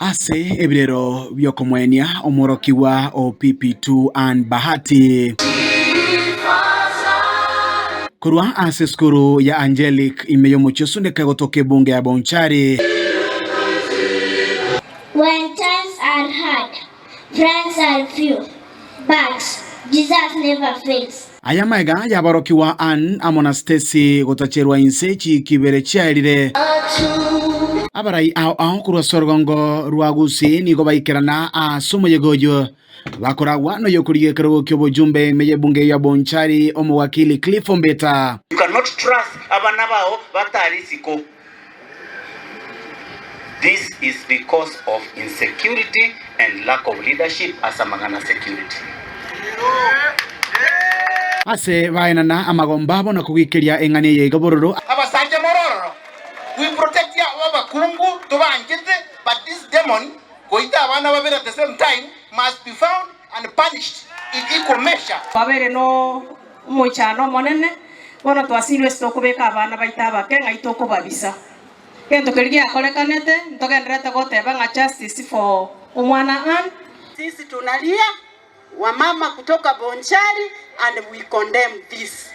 Ase ebirero bi'okomoenia omworokigwa o PP2 Ann Bahati. Korwa ase esukuru ya Angelic ime y'omochie o Sundeka egotoka ebunge ya Bonchari. When times are hard, friends are few, but Jesus never fails. Aya amaiga y'aborokigwa Ann amo na Stacy gotacherwa inse chiiki ibere chiaerire. Abarai ao ao korwa ase orogongo rwa Gusii nigo baikerana ase omoyega oyio bakoragwa noyokorigia ekerogo ki'obojumbe ime y'ebunge ya Bonchari omowakili Cliff Ombeta. You cannot trust abana bao batari isiko. This is because of insecurity and lack of leadership ase amang'ana security. Ase baenana amagomba abo na kogikeria eng'ana eye iga bororo. Abasacha more ororo, we protect abakungu tobanchete but this demon goita abana babere at the same time must be found and punished in equal measure. Twabeire nomoichano omonene, bono twasiirwe ase tokobeka abana baito abake ng'ai tokobabisa. Egento keria giakorekanete, ntogendererete goteba ng'a justice for omwana Ann. Sisi tunalia wamama kutoka Bonchari and we condemn this.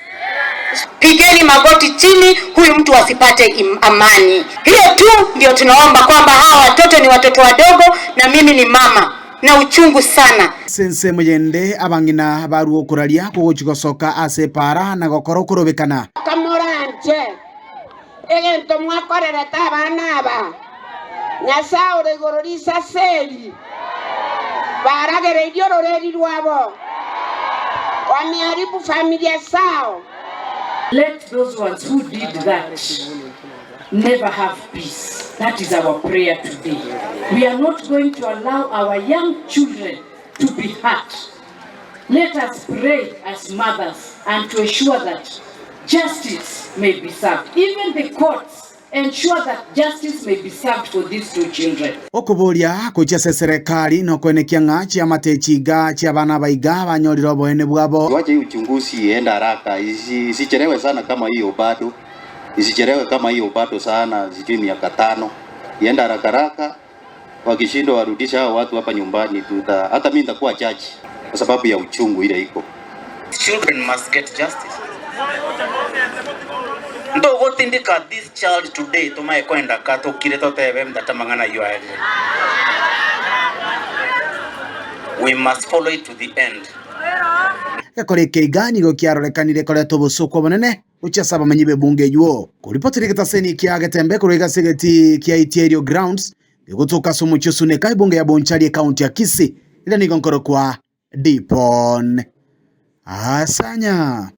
Pigeni magoti chini, huyu mtu asipate amani. Hiyo tu ndio tunaomba kwamba hawa watoto ni watoto wadogo na mimi ni mama na uchungu sana. Ase ensemo yende abang'ina barue okoraria kogochia gosoka ase epaara na gokora okorobekana. Kamoranche egento mwakorerete abana aba, Nyasae ore igoro risase eri, baragereirie ororeeri rwabo, wameharibu familia zao. Let those ones who did that never have peace. That is our prayer today. We are not going to allow our young children to be hurt. Let us pray as mothers and to ensure that justice may be served. Even the courts ensure that justice may be served for these two children. Okoboria gochia ase eserekari nokoenekia ng'a chiamate echi iga chi'abana aba iga banyorire oboene bwabo. Wacha hii uchunguzi iende haraka, isichelewe sana kama hiyo bado, isichelewe kama hiyo bado sana, sijui miaka tano, iende haraka haraka. Wakishindwa warudishe hao watu hapa nyumbani, tuta hata mimi nitakuwa jaji kwa sababu ya uchungu ile iko. Children must get justice. Ntogotindika this child today tomae koenda ka tokire totebe mtata mang'ana ayio aerire. We must follow it to the end. Egekora eke iga nigo kiarorekanire koreta obosooku obonene gochia ase abamenyi b'ebunge eyio. Koripotire egetaseni kia Getembe korwa iga ase egetii kia Itierio Grounds gegotoka ase omochie o Suneka ebunge ya Bonchari ekaunti ya Kisii, ere nigo nkorokwa Dipon Asanya.